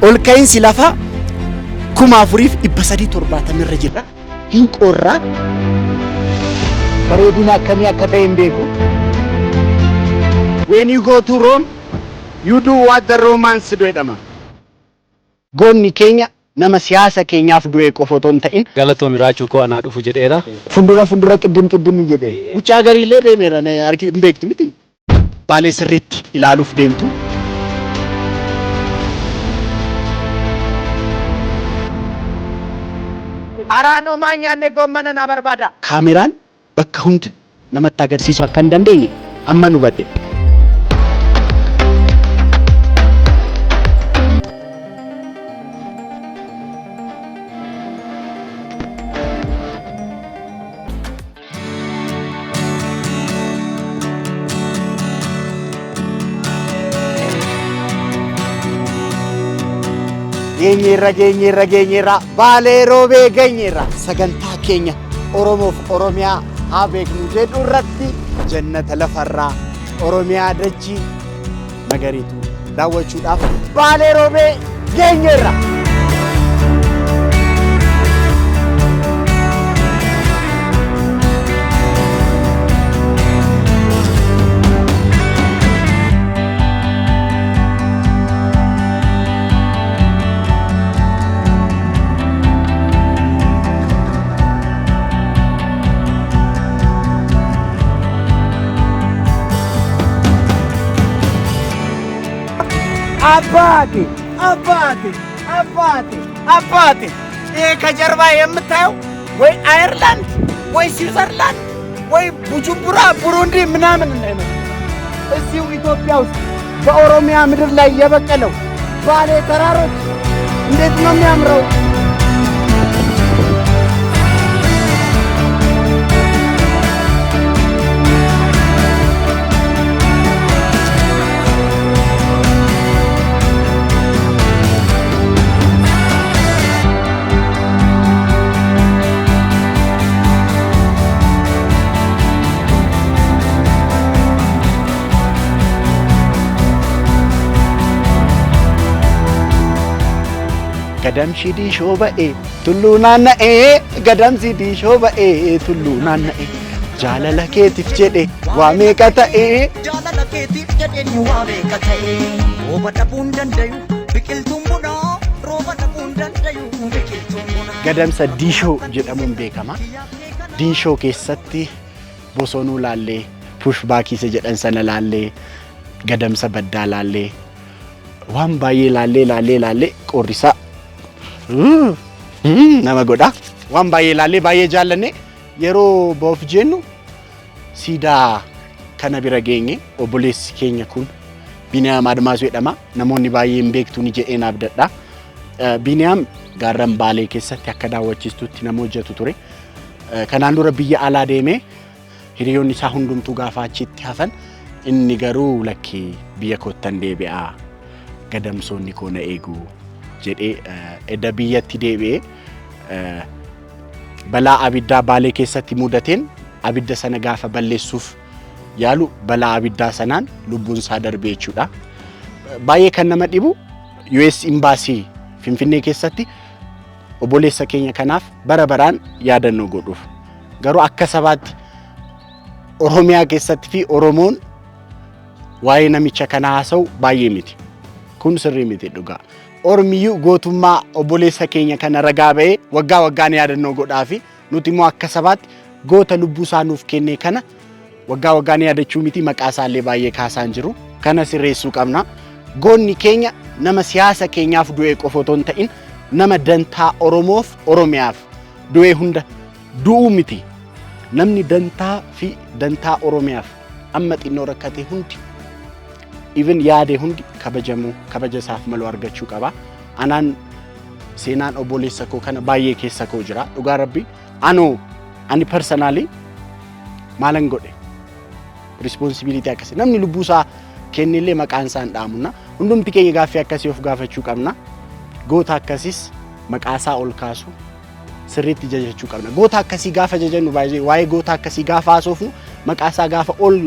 Ol ka'iinsi lafaa 4370 irra jira. Hin qorraa. Bareedina akkamii akka ta'e hin beeku. When you go to Rome, you do what the Romans do jedhama. Goonni keenya nama siyaasa keenyaaf du'e qofa otoo hin ta'in. Galatoomi Raachuu koo, anaa dhufu jedheera. Fundura fundura qiddim qiddim jedhe. Mucaa gariillee deemeera, harki hin beektu miti. Baalee sirriitti ilaaluuf deemtu. Araanoo maa nyaanne goommana na barbaada. Kaameraan bakka hunda namatti agarsiisuu akka hin dandeenye amma nu hubadhe. Geenyeerra, geenyeerra, geenyeerra, Baalee Roobee geenyeerra. Sagantaa keenya Oromoof Oromiyaa haa beeknu jedhu irratti jannata lafarraa Oromiyaa dachii magariitu daawwachuudhaaf Baalee Roobee geenyeerra. አባቴ አባቴ አባቴ አባቴ፣ ይሄ ከጀርባ የምታየው ወይ አየርላንድ ወይ ስዊዘርላንድ ወይ ቡጁምቡራ ቡሩንዲ ምናምን እንዳይመስል፣ እዚሁ ኢትዮጵያ ውስጥ በኦሮሚያ ምድር ላይ የበቀለው ባሌ ተራሮች እንዴት ነው የሚያምረው! Gadamsi diishoo ba'ee tulluu naanna'ee, gadamsi diishoo ba'ee tulluu naanna'ee, jaalala keetiif jedhe waa meeqa ta'ee. Jaalala keetiif jedheen waa meeqa ta'e. Rooba dhabuu hin dandayu biqiltuun bunaa, rooba dhabuu hin dandayu biqiltuun bunaa. Gadamsa Diishoo jedhamuun beekama. Diishoo keessatti bosonuu laallee, push baakiisa jedhan sana laallee, gadamsa baddaa laallee, waan baay'ee laallee laallee laallee, qorrisaa nama godha. Waan baay'ee laallee baay'ee jaallanne. Yeroo ba'uuf jennu siidaa kana bira geenye. Obboleessi keenya kun Biniyaam Admaasuu jedhama. Namoonni baay'een beektu ni jedheen abdadha. Biniyaam gaarran Baalee keessatti akka daawwachiistutti nama hojjetu ture. Kanaan dura biyya alaa deemee hiriyoonni isaa hundumtuu gaafa achitti hafan, inni garuu lakkii, biyya koottan deebi'aa, gadamsoonni koo na eegu jedhee edda biyyatti deebi'ee balaa abiddaa Baalee keessatti mudateen abidda sana gaafa balleessuuf yaalu balaa abiddaa sanaan lubbuun isaa darbee jechuudha. Baay'ee kan nama dhibu, US Embassy Finfinnee keessatti obboleessa keenya kanaaf bara baraan yaadannoo godhuuf. Garuu akka sabaatti Oromiyaa keessatti fi Oromoon waa'ee namicha kanaa haasa'u baay'ee miti. Kun sirrii miti dhugaa. Ormiyyuu gootummaa obboleessa keenya kana ragaa ba'ee waggaa waggaan yaadannoo godhaa fi nuti immoo akka sabaatti goota lubbuu isaa nuuf kenne kana waggaa waggaan yaadachuu miti, maqaa isaallee baay'ee kaasaan jiru. Kana sirreessuu qabna. Goonni keenya nama siyaasa keenyaaf du'e qofa otoo hin ta'in, nama dantaa Oromoof Oromiyaaf du'e hunda du'uu miti. Namni dantaa fi dantaa Oromiyaaf amma xinnoo rakkate hundi, even yaade hundi, kabajamuu, kabaja isaaf malu argachuu qaba. Anaan seenaan obboleessa koo kana baay'ee keessa koo jira. Dhugaa Rabbi, anoo ani personally maalan godhe responsibility akkasii? Namni lubbuu isaa kennellee maqaan isaa hin dhaamunna. Hundumti keenya gaaffii akkasii of gaafachuu qabna. Goota akkasiis maqaa isaa ol kaasu sirriitti jajachuu qabna. Goota akkasii gaafa jajannu, baay'ee waa'ee goota akkasii gaafa haasofnu, maqaa isaa gaafa ol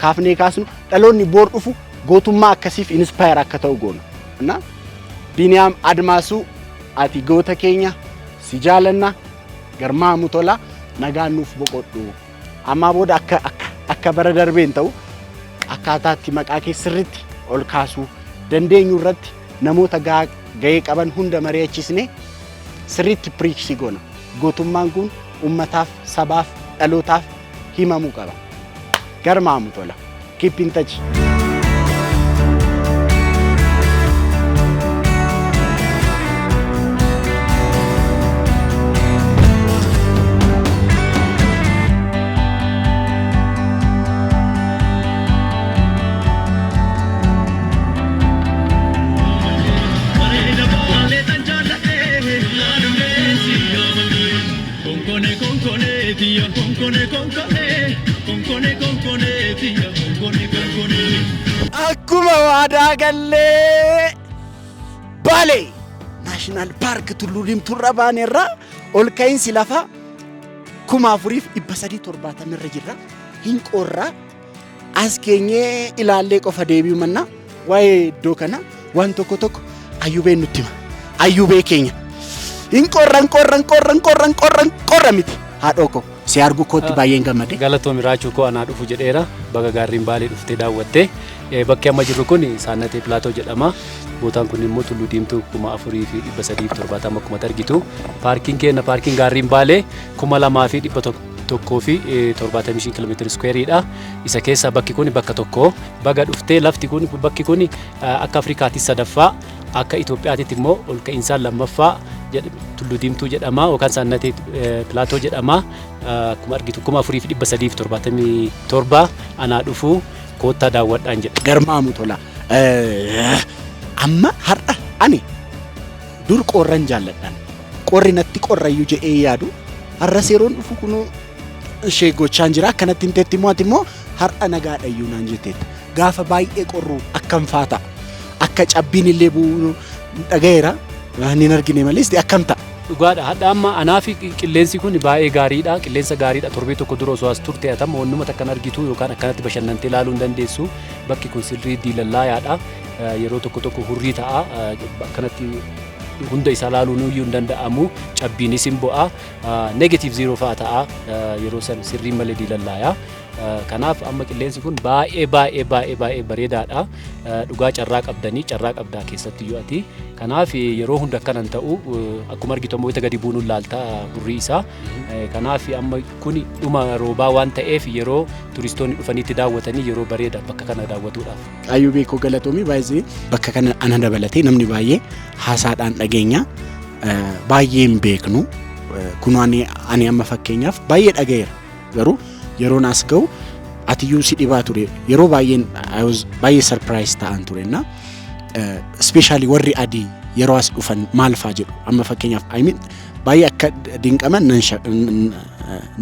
kaafnee kaasnu, dhaloonni boor dhufu gootummaa akkasiif inspire akka ta'u goona. Na Biniyaam Admaasuu, ati goota keenya, si jaalanna. Garmaamu tola, nagaan nuuf boqodhu. Ammaa booda akka bara darbeen ta'u akkaataatti maqaa kee sirriitti ol kaasuu dandeenyu irratti namoota gahee qaban hunda mari'achisnee sirriitti preach goona. Gootummaan kun ummataaf, sabaaf, dhalootaaf himamuu qaba. Garmaamu tola. Keep in touch. Konkone konkone tiya konkone konkone konkone konkone tiya konkone konkone. Akkuma waadaa gallee, Baalee National Park Tulluu Diimtuurra baaneerra. Ol ka'iinsi lafaa 4370 irra jirra. Hin qorraa. As keenyee ilaallee qofa deebi'u mannaa waa'ee iddoo kana waan tokko tokko Ayyubeen nutti hima. Ayyubee keenya. Hin qorra, hin qorra, hin qorra, hin qorra, hin qorra, hin qorra miti. Haadhoo koo, si arguu kootti baay'een gammade. Galatoomi Raachuu koo, anaa dhufu jedheera. Baga gaarreen Baalee dhuftee daawwatte. Bakki amma jirru kun Saannatee Plateau jedhama. Bootaan kun immoo Tulluu Diimtuu 4370 akkuma argitu. Paarkiin keenya, paarkiin gaarreen Baalee, 2175 kiiloomeetira squareiidha. Isa keessaa bakki kun bakka tokko. Baga dhuftee. Lafti kun, bakki kun akka Afrikaatti sadaffaa, akka Itoophiyaatti immoo ol ka'iinsaan lammaffaa Tulluu Diimtuu jedhama yookaan Saannatee Plateau jedhama. Akkuma argitu 4377. Anaa dhufuu, koottaa daawwadhaan jedha. Garmaamu tola. Amma har'a ani dur qorran jaalladhaan. Qorri natti qorrayyuu jedhee yaadu, har'a seeroon dhufu kunoo ishee gochaan jira. Akkanatti himteetti immoo, ati immoo har'a nagaadhayyuu naan jetteetta. Gaafa baay'ee qorru akkam faa ta'a? Akka cabbiin illee bu'uu dhagayeera. Waan hin argine malees akkam ta'a? Dhugaadha. Hadha amma anaa fi qilleensi kun baay'ee gaariidha. Qilleensa gaariidha. Torbee tokko dura osoo as turte atama wannuma takkan argitu yookaan akkanatti bashannantee ilaaluu hin dandeessu. Bakki kun sirrii diilallaayaadha. Yeroo tokko tokko hurrii ta'a. Akkanatti hunda isaa ilaaluun iyyuu hin danda'amu. Cabbiinis hin bu'a. Negative zero fa'a ta'a. Yeroo san sirrii malee diilallaaya. Kanaaf amma qilleensi kun baay'ee baay'ee baay'ee baay'ee bareedaadha. Dhugaa carraa qabdanii, carraa qabdaa keessatti iyyuu ati. Kanaaf yeroo hunda akkanan ta'u, akkuma argitu ammoo gadi buunuun laalta hurrii isaa. Kanaaf amma kun dhuma roobaa waan ta'eef yeroo turistoonni dhufaniitti daawwatanii yeroo bareeda bakka kana daawwatuudhaaf. Ayyuu beekoo, galatoomii baay'ee. Bakka kana ana dabalatee namni baay'ee haasaadhaan dhageenya, baay'ee hin beeknu. Kun ani amma fakkeenyaaf baay'ee dhagayeera, garuu yeroon as ga'u atiyyuu si dhibaa ture, yeroo baay'een I was baay'ee surprise ta'an ture. Na especially warri adii yeroo as dhufan maal faa jedhu? Amma fakkeenyaaf, I mean, baay'ee akka dinqaman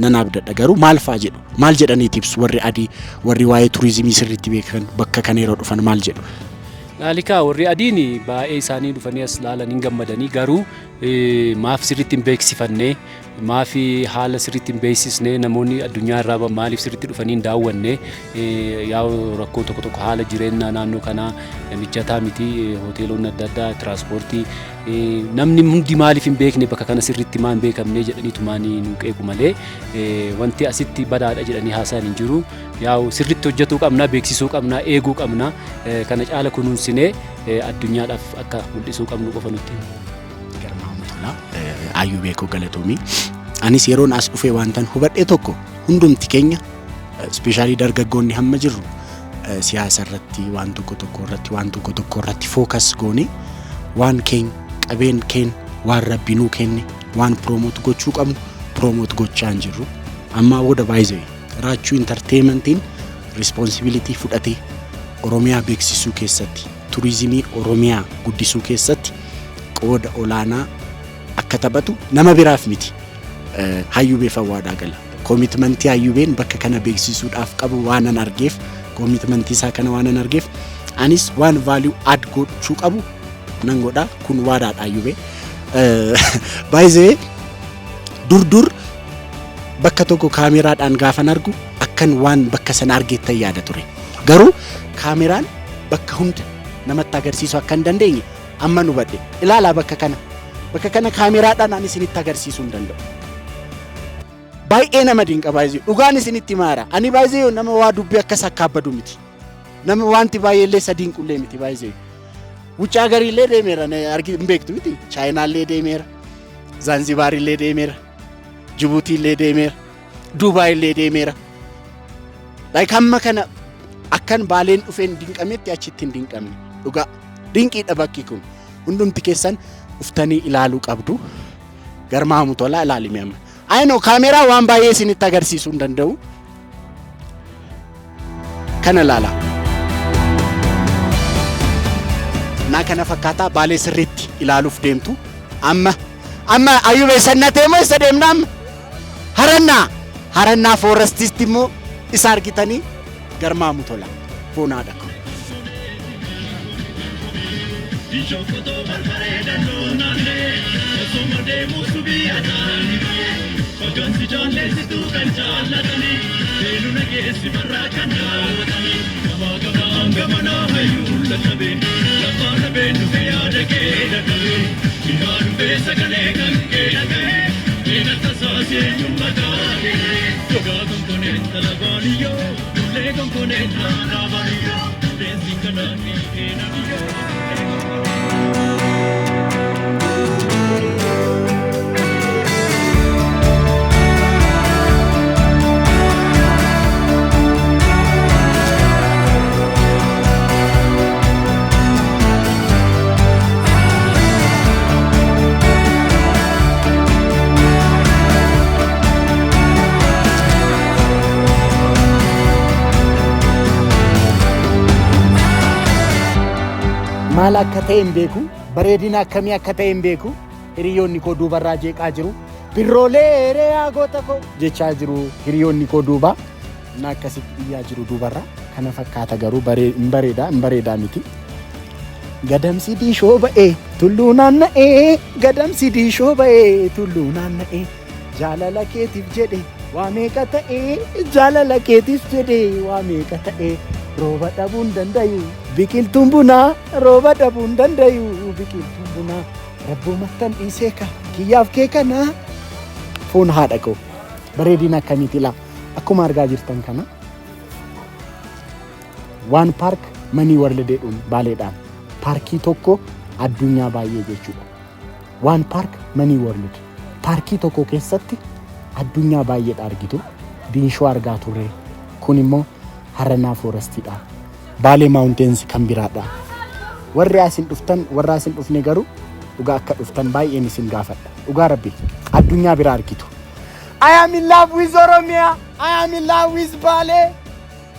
nan abdadha, garuu maal faa jedhu? Maal jedhanii ibsu warri adii, warri waa'ee turizimii sirriitti beekan, bakka kana yeroo dhufan maal jedhu? Laalikaa, warri adiin baay'ee isaanii dhufanii as laalan hin gammadanii, garuu maaf sirriitti hin beeksifannee, maaf haala sirriitti hin beeksisne, namoonni addunyaa irraa maaliif sirriitti dhufanii hin daawwanne? Yaa rakkoo tokko tokko, haala jireenyaa naannoo kanaa mijataa miti, hoteelonni adda addaa, tiraanspoortii, namni hundi maaliif hin beekne, bakka kana sirriitti maa hin beekamne jedhaniitu maanii nu qeequ malee wanti asitti badaadha jedhanii haasa'an hin jiru. Yaa'u sirriitti hojjetuu qabna, beeksisuu qabna, eeguu qabna, kana caala kunuunsinee addunyaadhaaf akka mul'isuu qabnu qofa nutti. Garmaamu tola. Ayyuu beekoo, galatoomii. Anis yeroon as dhufee wantan hubadhe tokko, hundumti keenya, especially dargaggoonni hamma jirru, siyaasa irratti, waan tokko tokko irratti, waan tokko tokko irratti focus goone, waan keenya, qabeen keenya, waan rabbi nuu kenne, waan promote gochuu qabnu promote gochaa hin jirru. Ammaa booda baay'ee Raachuu Entertainmentiin responsibility fudhatee Oromiyaa beeksisuu keessatti, turizimii Oromiyaa guddisuu keessatti qooda olaanaa akka taphatu nama biraaf miti. Hayyuu beefan waadaa gala. Commitmentii Hayyubeen bakka kana beeksisuudhaaf qabu waan an argeef, commitmentii isaa kana waan an argeef, anis waan value add gochuu qabu nan godha. Kun waadaadha, Hayyubee. Baay'ee dur dur bakka tokko kaameraadhaan gaafan argu akkan waan bakka sana argeettan yaada ture. Garuu kaameraan bakka hunda namatti agarsiisuu akka hin dandeenye Amma nu badhe. Ilaalaa bakka kana. Bakka kana kaameraadhaan ani isinitti agarsiisuu hin danda'u. Baay'ee nama dinqa baay'ee dhugaan isinitti maara. Ani baay'ee nama waa dubbii akkas akkaabbadu miti. Nama wanti baay'ee illee sadiin qullee miti baay'ee. Wucaa gariillee deemeera hin beektu miti. Chaayinaallee deemeera. Zaanzibaarillee deemeera. Jibuutiillee deemeera. Duubaayillee deemeera. Like hamma kana akkan Baaleen dhufeen dinqametti achitti hin dinqamne. Dhugaa dinqiidha bakki kun. Hundumti keessan uftanii ilaaluu qabdu. Garmaamu tolaa ilaalime amma. Ayinoo kaameraa waan baay'ee isinitti agarsiisuu hin danda'u. Kana ilaalaa. Naa kana fakkaataa Baalee sirriitti ilaaluuf deemtu. Amma ayyuu sannatee moo isa deemna amma? Harannaa. Harannaa forestiitti immoo isa argitanii garmaamu tola. Foonaadha kun. Diishoo barbareeda loonaanee osoma deemuu subii ataanii Hoggansi jaalleessituu kan jaallatanii Seenu nageessi barraa kan daawwatanii Gamaa gamaan gamanaa hayyuu lallabe Lafaa dhabeen dhufe yaada kee dhagabe Dhihaa dhufee sagalee kan kee dhagaye Keena tasaasee eenyummaa kee Gogaa konkoneen talabaaniyyoo Dullee konkoneen taanaabaaniyyoo Leensi kanaa fi keenaniyyoo. Maal akka ta'e hin beeku, bareedina akkamii akka ta'e hin beeku. Hiriyoonni koo duubarraa jeeqaa jiru. Birroolee re'aa goota koo jechaa jiru hiriyoonni koo duuba. Na akkasitti iyyaa jiru duubarraa. Kana fakkaata garuu hin bareeda, hin bareedaa miti. Gadamsi diishoo ba'ee tulluu naanna'ee, gadamsi diishoo ba'ee tulluu naanna'ee, jaalala keetiif jedhe waa meeqa ta'ee, jaalala keetiif jedhe waa meeqa ta'ee, rooba dhabuu hin dandayu biqiltuun bunaa, rooba dhabuu hin dandayu biqiltuun bunaa, rabbumattan dhiisee ka kiyyaaf kee kanaa. Foon haadha koo bareedina akkamiiti laa! Akkuma argaa jirtan kana One Park Many World jedhuun Baaleedhaan paarkii tokko addunyaa baay'ee jechuudha. One Park Many World, paarkii tokko keessatti addunyaa baay'eedha argitu. Diinshoo argaa turre, kun immoo Haranaa Forestiidha. Baalee Mountains kan biraadha. Warri asin dhuftan, warra asin dhufne garuu dhugaa akka dhuftan baay'een isin gaafadha. Dhugaa rabbi addunyaa biraa argitu. I am in love with Oromia. I am in love with Bale.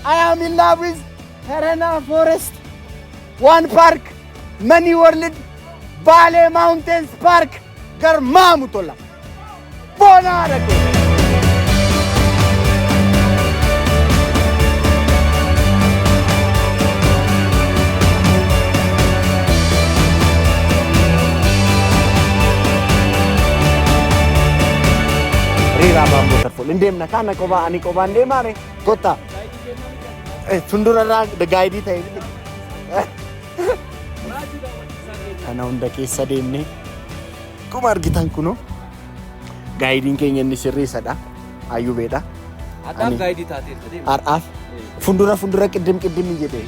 I am in love with Harana Forest. One Park, Many World, Bale Mountains Park, Garmaamu tola. Bonaadha koo. Riiraa Bamboo Waterfall. Hin deemna kaana kophaa, ani kophaan deemaare kottaa. Fuuldurarraa guide ta'e. Kana hunda keessa deemnee akkuma argitan kunoo guideiin keenya inni sirriisadha. Ayyubeedha. Har'aaf guide taateerta deema. Har'aaf fuuldura fuuldura qiddim qiddim jedhee.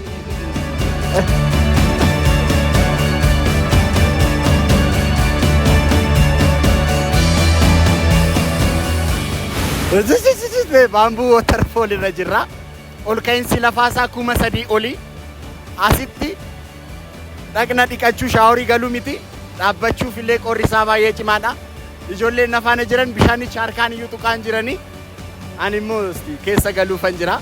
Bamboo Waterfall irra jirra. Ol ka'iinsi lafaasaa 3000 oli. Asitti dhaqna dhiqachuu, shower galuu miti. Dhaabbachuuf illee qorri isaa baay'ee cimaadha. Ijoolleen na faana jiran bishaanicha harkaan iyyuu tuqaan jiranii. Ani immoo keessa galuufan jira.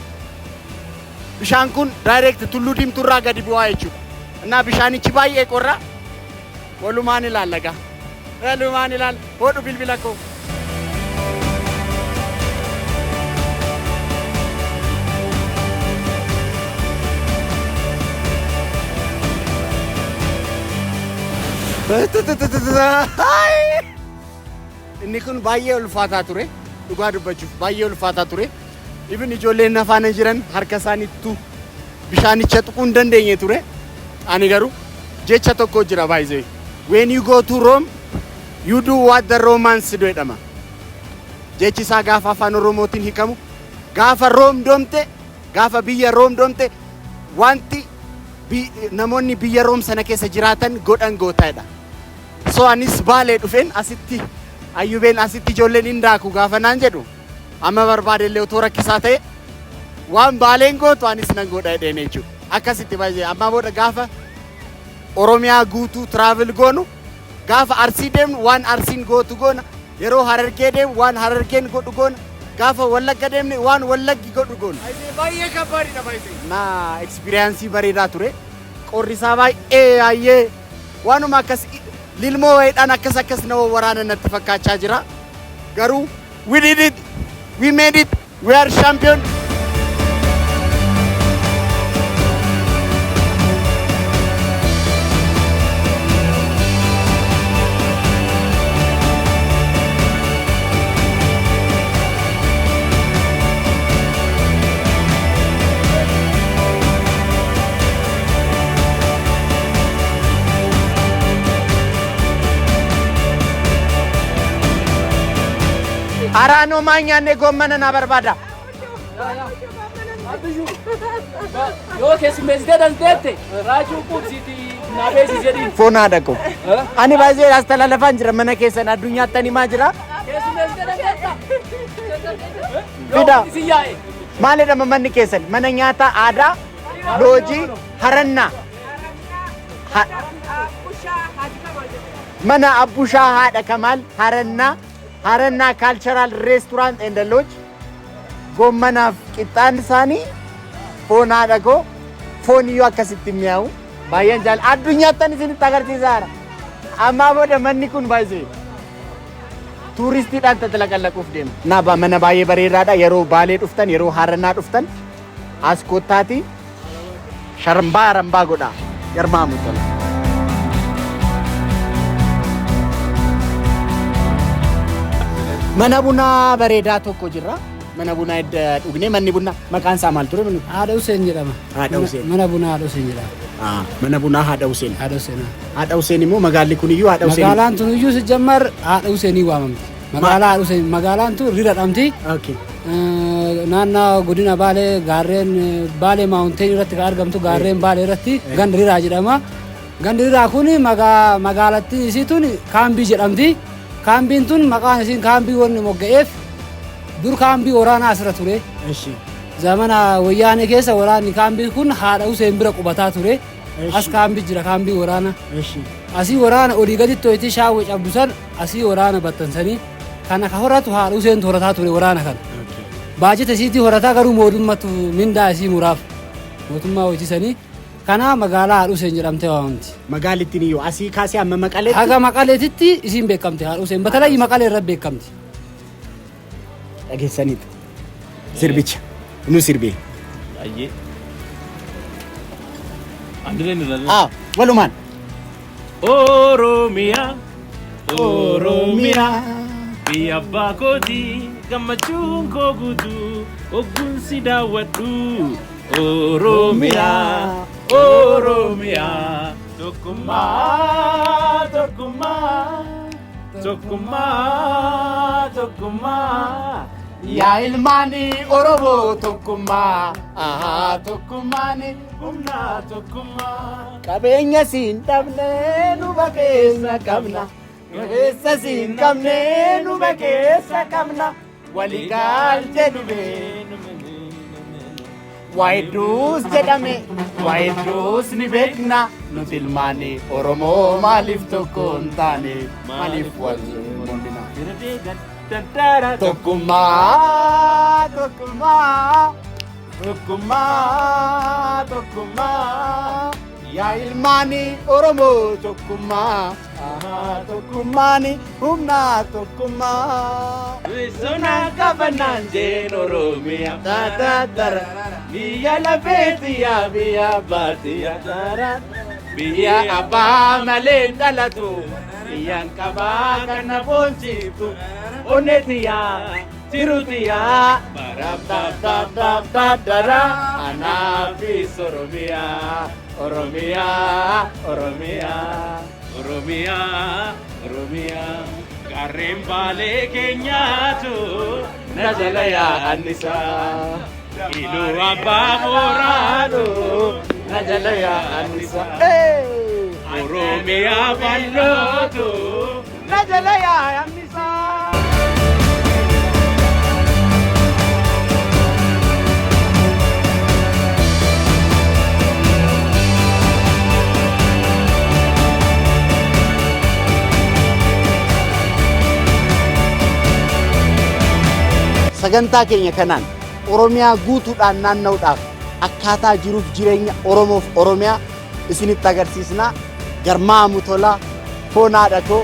Bishaan kun direct Tulluu Diimtuurraa gadi bu'aa jechuudha. Innaa bishaanichi baay'ee qorra. Walumaan ilaalla gaa. Walumaan ilaalla. Hodhu bilbila koo. Inni kun baay'ee ulfaataa ture. Dhugaa dubbachuuf baay'ee ulfaataa ture. Ibin ijoolleen na faana jiran harka isaaniittu bishaanicha tuquu hin dandeenye ture. Ani garuu Jecha tokko jira baay'ee. "When you go to Rome, you do what the Romans do" jedhama. Jechi isaa gaafa afaan Oromootiin hiikamu, gaafa Room deemte, gaafa biyya Room deemte, wanti namoonni biyya Room sana keessa jiraatan godhan gootaadha. So anis Baalee dhufeen asitti ayyubeen asitti ijoolleen hin daaku gaafa naan jedhu, amma barbaade illee otoo rakkisaa ta'e waan Baaleen gootu anis nan godha jedheen jechuudha. Akkasitti baay'ee amma booda gaafa Oromiyaa guutuu travel goonu, gaafa Arsii deemnu waan Arsiin gootu goona, yeroo Harargee deemu waan Harargeen godhu goona, gaafa Wallagga deemne waan Wallaggi godhu goona. Baay'ee kabbaadidha baay'ee. Na experience bareedaa ture. Qorrisaa baay'ee baay'ee waanuma akkas lilmoo wayiidhaan akkas akkas nama waraana natti fakkaachaa jira. Garuu we did it! We made it! We are champion! Araanoo maa nyaanne goommana na barbaada. Yoo keessummeessitee dandeette raajuu quubsiiti naa beeksisi jedhiin. Foon haadha koo. Ani baay'ee as talalafaan jira mana keessan addunyaatti himaa jira. Keessummeessitee dandeetta. Fida. Yoo isin yaa'e. Maal jedhama manni keessan? Mana nyaataa aadaa loojii Harannaa. Mana Abbushaa Haadha Kamaal Harannaa, Harannaa Cultural Restaurant and Lodge. Goommanaaf qixxaan isaanii, foon haadha koo, foon iyyuu akkasitti mi'aawu. Baay'een jaal addunyaattan isinitti agarsiisaara. Ammaa booda manni kun baay'ee tuuristiidhaan tatalaqallaquuf deema. Na mana baay'ee bareedaadha. Yeroo Baalee dhuftan, yeroo Harannaa dhuftan as kottaati sharbaa rambaa godhaa. Garmaamu tola. Mana bunaa bareedaa tokko jira. Mana bunaa edda dhugne, manni bunaa maqaan isaa maal ture? Manni Haadha Hussein jedhama. Haadha Hussein. Mana bunaa Haadha Hussein jedhama. Ah, mana bunaa Haadha Hussein. Haadha Hussein. Haadha Hussein immoo magaalli kun iyyuu Haadha Hussein. Magaalaan tun iyyuu sijammar Haadha Huseenii waamamti. Magaalaa Haadha Hussein. Magaalaan tun rira dhamti. Naannoo godina Baalee gaarreen Baalee Mountain irratti kan argamtu, gaarreen Baalee irratti gandi Riraa jedhama. Gandi Riraa kun magaalattiin isii tun Kaambii jedhamti. Kaambiin tun maqaan isiin Kaambii wanni mogga'eef dur kaambii waraanaa asirra ture. Zamana wayyaanee keessa waraanni kaambii kun Haadha Huseen bira qubataa ture. As kaambii jira, kaambii waraana. Asii waraana olii gaditti to'iti shaawwee cabdusan asii waraana baxxansanii kana ka horatu Haadha Huseentu horataa ture waraana kana. Baajata isiitii horataa, garuu mootummatu mindaa isii muraaf mootummaa hojisanii kana magaalaa Haadha Huseen jedhamtee waamamti. Magaalittiin iyyuu asii kaasee amma Maqaleetti. Haga Maqaleetitti isiin beekamte Haadha Huseen. Batalayyi Maqalee irra beekamti. Dhageessaniitu. Sirbicha. Nu sirbee. Baay'ee. Andileen irra. Ah, walumaan. Oromiyaa, Oromiyaa, biyya abbaa kootii, gammachuun koo guutuu ogguun si daawwadhu. Oromiyaa, Oromiyaa, tokkummaa, tokkummaa, tokkummaa, tokkummaa. Yaa ilmaanii Oromoo tokkummaa, ahaa, tokkummaani humna, tokkummaa. Qabeenya siin dhabne nuba keessa qabna. Qabeessa siin qabne nuba keessa qabna. Waliigaltee dhubee. Waa hedduus jedhame, waa hedduus ni beekna. Nuti ilmaanii Oromoo maaliif tokko hin taane? Maaliif wal mormina? Tokkummaa, tokkummaa, tokkummaa, tokkummaa. Yaa ilmaanii Oromoo tokkummaa, ahaa, tokkummaani humna, tokkummaa. Sona kafanaan jeen Oromiyaa. Ta ta tara. Biyya lafeetiyaa, biyya baatiyaa. Biyya abbaa malee hin dhalatu, biyyaan qabaa kan na boonsiiftu. Onneetiyaa, tirutiyaa, barabbaabbaabbaabdara, anaafis Oromiyaa. Oromiyaa, Oromiyaa, Oromiyaa, Oromiyaa. Gaarreen Baalee keenyaatu na jala yaa'annisaa. Iluu Abbaa Booraatu na jala yaa'annisaa. Oromiyaa bal'ootu na jala yaa'annisaa. Sagantaa keenya kanaan Oromiyaa guutuudhaan naanna'uudhaaf akkaataa jiruuf jireenya Oromoof Oromiyaa isinitti agarsiisnaa. Garmaamu tolaa, foon haadha koo.